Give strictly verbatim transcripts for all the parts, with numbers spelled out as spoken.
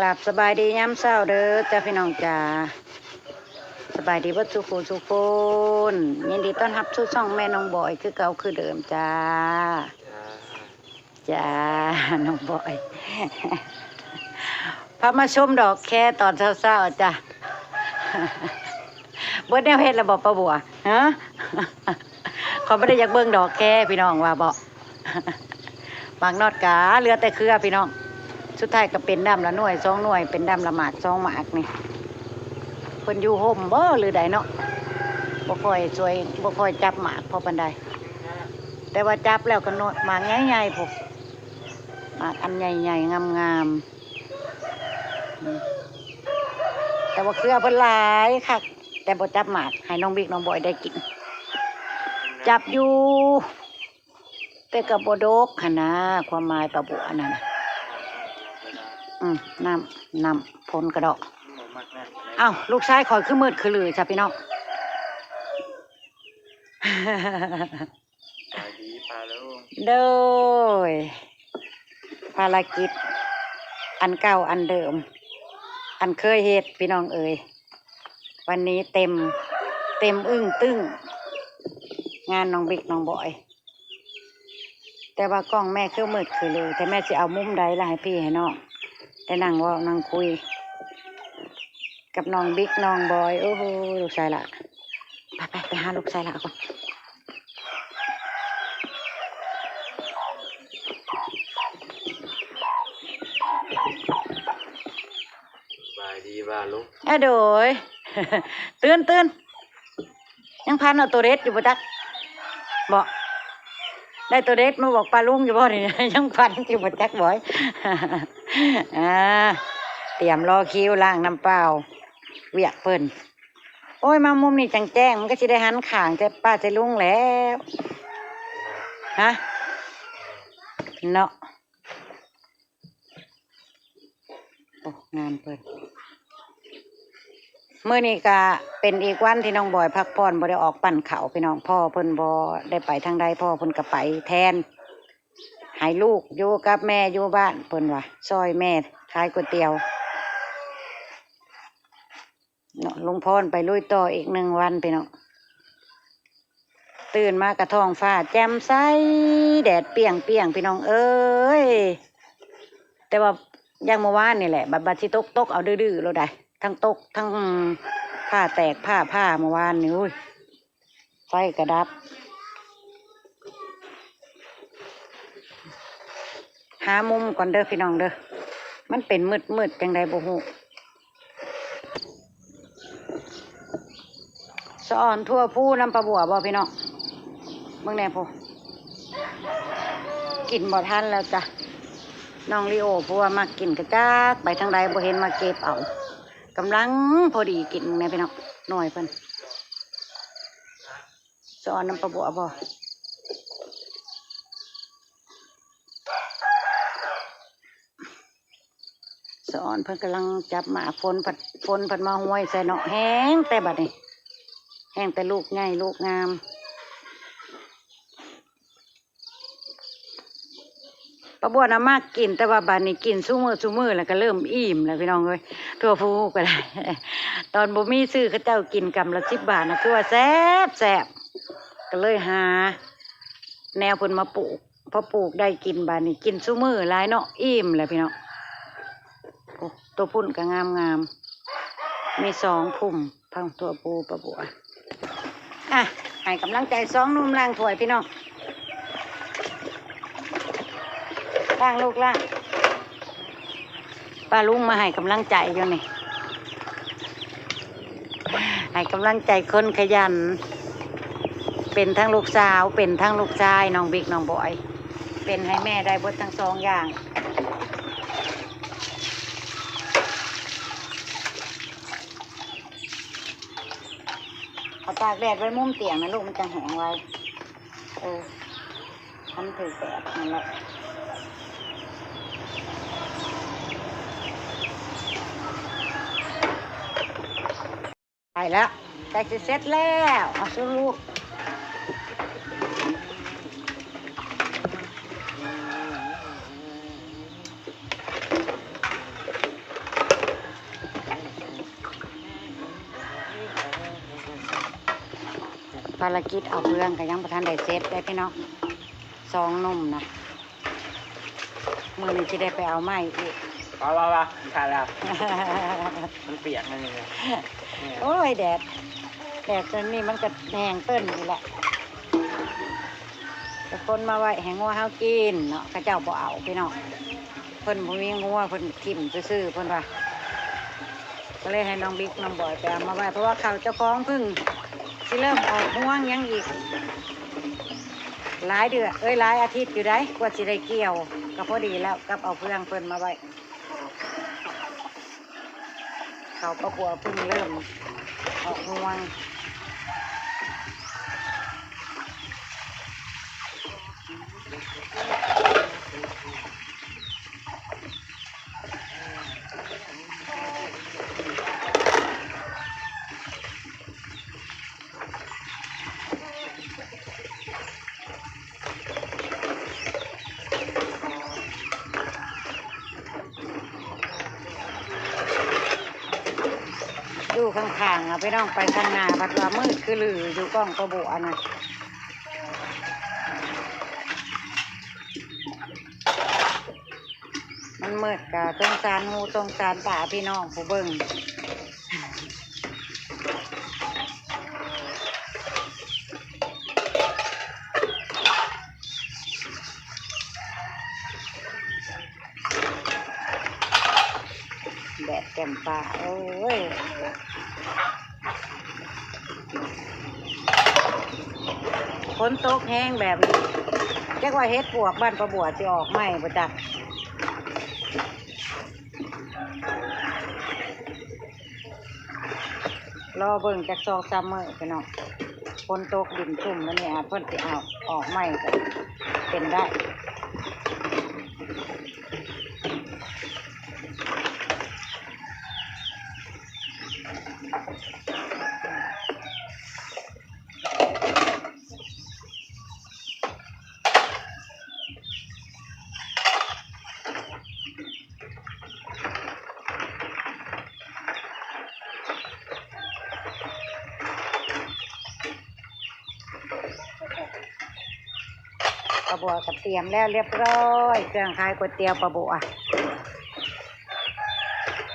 กราบสบายดียามเช้าเด้อจ้าพี่น้องจ้า สบายดีเบิดสู่ผู้สู่คน ยินดีต้อนรับสู่ช่องแม่น้องบอยคือเก่าคือเดิมจ้า จ้า น้องบอย พามาชมดอกแคตอนเช้าๆจ้ะ เบิดแนวเฮ็ดแล้วบ่ป้าบัว ฮะ เขาบ่ได้อยากเบิ่งดอกแคพี่น้องว่าบ่ หมากนอดกาเหลือแต่เครือพี่น้อง สุดท้ายก็เป็นดำละหน่วยสองหน่วย เป็นดำละหมากสองหมากนี่ เพิ่นอยู่ห่มบ่หรือใดเนาะ บ่ค่อยช่วย บ่ค่อยจับหมากพอปานใด แต่ว่าจับแล้วก็นอดหมากใหญ่ๆพุ้น หมากอันใหญ่ๆงามๆ อืม แต่ว่าเครือเพิ่นหลายคัก แต่บ่จับหมาก ให้น้องบิ๊กน้องบอยได้กิน จับอยู่ แต่ก็บ่ดกหั้นนะ ความหมายป้าบัวนั่นน่ะ อืม น้ำ น้ำฝนกระดอก เอ้า ลูกชายข่อยคือมืดคือลือจ้ะพี่น้อง สบายดีป้าลุง โดย ภารกิจ อันเก่าอันเดิม อันเคยเฮ็ดพี่น้องเอ๋ย วันนี้เต็ม เต็มอึ้งตึ้ง งานน้องบิ๊กน้องบอย แต่ว่ากล้องแม่คือมืดคือลือ แต่แม่สิเอามุมใดล่ะให้พี่ให้น้อง ได้นั่งเว้านั่งคุย กับน้องบิ๊กน้องบอย โอ้โห ลูกชายละ ไปไปไปหาลูกชายละก่อน สบายดีป้าลุง เอ้ยโดย ตื่นตื่น ยังพันเอาตัวเด็ดอยู่บ่จัก บ่ ได้ตัวเด็ดมาบอกป้าลุงอยู่บ่นี่ ยังพันอยู่บ่จักบอย อ่า เตรียมรอคิวล้างน้ำเปล่า เวียกเพิ่น โอ้ย มามุมนี้จังแจ้ง มันก็สิได้หันข้างแต่ป้าแต่ลุงแล้ว ฮะ เนาะ โอ้ งานเพิ่น มื้อนี้ก็เป็นอีกวันที่น้องบอยพักผ่อน บ่ได้ออกปั่นข้าวพี่น้อง พ่อเพิ่นบ่ได้ไปทางใด พ่อเพิ่นก็ไปแทน ให้ลูกอยู่กับแม่อยู่บ้าน เพิ่นว่า ซอยแม่ขายก๋วยเตี๋ยว เนาะ ลุงพรไปลุยต่ออีกหนึ่งวันพี่น้อง ตื่นมากะท้องฟ้าแจ่มใส แดดเปรี้ยงเปรี้ยงพี่น้องเอ้ย แต่ว่ายังเมื่อวานนี่แหละ บัด บัดสิตก ตกเอาดื้อๆโลดได้ ทั้งตก ทั้งผ้าแตก ผ้า ผ้าเมื่อวานนี่ อุ้ย ไฟกระดับ หามุมก่อนเด้อพี่น้องเด้อ มันเป็นมืดๆจังใดบ่ฮู้ สะออนทั่วภูน้ำปลาบัวบ่พี่น้อง เบิ่งแน่พุ้น กินบ่ทันแล้วจ้ะ น้องลีโอผู้ว่ามักกินกะจักไปทางใด บ่เห็นมาเก็บเอา กำลังพอดีกิน เบิ่งแน่พี่น้อง หน่วยเพิ่น สะออนน้ำปลาบัวบ่ สะออนเพิ่นกำลังจับหมาก ฝนพัด ฝนพัดมาห้วยใส่เนาะ แฮงแต่บัดนี้ แฮงแต่ลูกใหญ่ลูกงาม ปลาบัวน่ะมักกิน แต่ว่าบัดนี้กินซุมื้อซุมื้อแล้วก็เริ่มอิ่มแล้วพี่น้องเอ้ย ทั่วภูก็ได้ ตอนบ่มีซื้อเขาเจ้ากินกำละสิบบาทน่ะ คือว่าแซ่บแซ่บ ก็เลยหาแนวเพิ่นมาปลูก พอปลูกได้กินบัดนี้ กินซุมื้อหลายเนาะ อิ่มแล้วพี่น้อง โอ้ ตัวพุ้นก็งามๆ มีสองพุ่ม ทั้งตัวภูปลาบัว อ่ะ ให้กำลังใจสองหนุ่มล้างถ้วยพี่น้อง ล้างลูกล้าง ป้าลุงมาให้กำลังใจอยู่นี่ ให้กำลังใจคนขยัน เป็นทั้งลูกสาว เป็นทั้งลูกชาย น้องบิ๊กน้องบอย เป็นให้แม่ได้เบิดทั้งสองอย่าง เอาตากแดดไว้มุมเตียงนะลูก มันจะแห้งไว เออ มันถือแดดนั่นแหละ ไปแล้ว ใกล้จะเสร็จแล้ว เอาสู้ลูก ภารกิจเอาเฟืองก็ยังบ่ทันได้เสร็จเด้พี่น้อง สองหนุ่มนะ มื้อนี้สิได้ไปเอาไม้อีก ว่าว่าว่ามันขาดแล้ว มันเปียกนั่นเอง โอ้ย แดด แดดจนนี่มันก็แห้งเปิ้นอยู่แหละ แต่คนมาไว้ให้งัวเฮากินเนาะ เขาเจ้าบ่เอาพี่น้อง เพิ่นบ่มีงัว เพิ่นถิ่มซื่อๆ เพิ่นว่า ก็เลยให้น้องบิ๊กน้องบอยไปเอามาไว้ เพราะว่าเขาเจ้าของเพิ่งสิเริ่มออกฮวงยังอีก หลายเดือน เอ้ย หลายอาทิตย์อยู่ได้ กว่าสิได้เกี่ยว ก็พอดีแล้วกับเอาเฟืองเพิ่นมาไว้ เขาก็บัวเพิ่งเริ่มออกฮวง อยู่ข้างๆ อ่ะ พี่น้องไปข้างหน้า พัดว่ามืดคือลืออยู่กล้องกระบวนะ มันมืดกะสงสารหูสงสารตาพี่น้องผู้เบิ่ง แดดแจ่มฟ้า โอ้ย ฝนตกแฮงแบบนี้ จักว่าเห็ดปวกบ้านป้าบัวสิออกใหม่บ่จัก รอเบิ่งจักสองสามมื้อพี่น้อง ฝนตกดินชุ่มแล้วนี่อาจเพิ่นสิเอาออกใหม่ก็เป็นได้ ป้าบัวก็เตรียมแล้วเรียบร้อย เครื่องขายก๋วยเตี๋ยวป้าบัว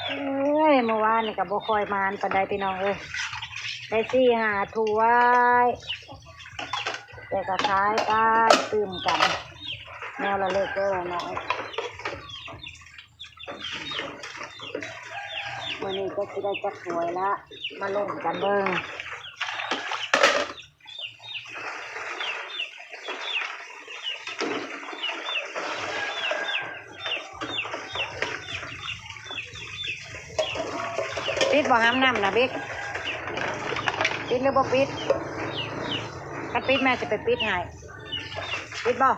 เอ้ย เมื่อวานนี่ก็บ่ค่อยหมานปานใดพี่น้องเอ้ย ได้สี่ห้าถ้วย แต่ก็ขายไปตื่มกัน แนวละเล็กเด้อน้อย มื้อนี้ก็สิได้จักถ้วยละ มาลุ้นกันเบิ่ง ปิดบ่ ห้ามน้ำนะบิ๊ก ปิดหรือบ่ปิด คันปิดแม่สิไปปิดให้ ปิดบ่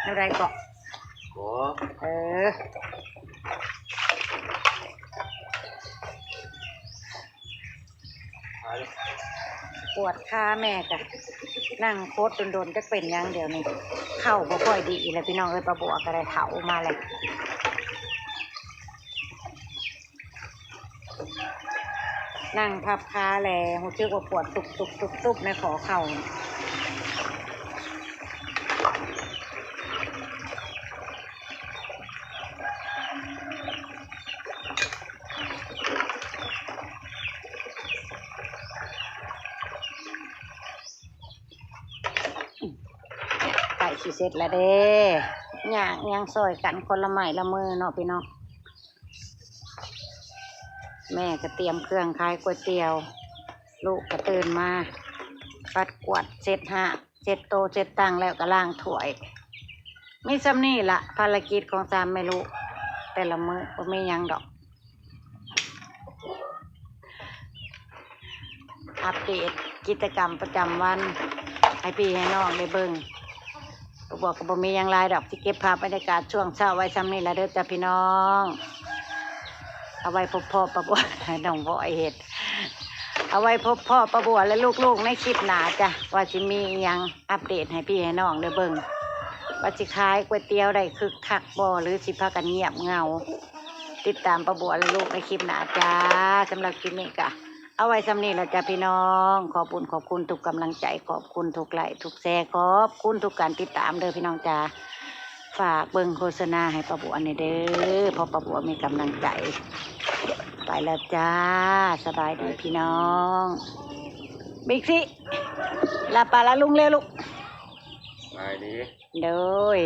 อะไรเกาะ โอ้ เออ ปวดขาแม่จ้ะ นั่งโคตรโดนๆ จักเป็นหยังเดี๋ยวนี้ เข่าบ่ค่อยดีแล้วพี่น้องเอ้ย ป้าบัวก็ได้เฒ่ามาแล้ว นั่งพับขาแล รู้สึกว่าปวดตุบๆๆๆ ในข้อเข่า ใกล้สิเสร็จแล้วเด้ ย่าง ย่างซอยกันคนละไม้ละมือเนาะพี่น้อง แม่ก็เตรียมเครื่องขายก๋วยเตี๋ยว ลูกก็ตื่นมา ปัดกวาดเช็ดหา เช็ดโต๊ะเช็ดตังแล้วก็ล้างถ้วย มีส่ำนี้ละ ภารกิจของสามแม่ลูก แต่ละมื้อบ่มีหยังดอก อัปเดตกิจกรรมประจำวัน ให้พี่ให้น้องได้เบิ่ง ก็บอกก็บ่มีหยังหลายดอก สิเก็บภาพบรรยากาศช่วงเช้าไว้ส่ำนี้ละเด้อจ้ะพี่น้อง เอาไว้พบพ้อป้าบัว น้องบอยเฮ็ด เอาไว้พบพ้อป้าบัวและลูกๆในคลิปหน้าจ้ะ ว่าสิมีอิหยังอัปเดตให้พี่ให้น้องได้เบิ่ง ว่าสิขายก๋วยเตี๋ยวได้คึกคักบ่ หรือสิพากันเงียบเหงา ติดตามป้าบัวและลูกในคลิปหน้าจ้า สำหรับคลิปนี้ก็ เอาไว้ส่ำนี้ล่ะจ้าพี่น้อง ขอบคุณขอบคุณทุกกำลังใจ ขอบคุณทุกไลค์ทุกแชร์ ขอบคุณทุกการติดตามเด้อพี่น้องจ้า ฝากเบิ่งโฆษณาให้ป้าบัวแหน่เด้อ เพราะป้าบัวมีกำลังใจ ไปแล้วจ้า สบายดีพี่น้อง บิ๊กซี่ ลาป้าลาลุงเร็วลูก สบายดี โดย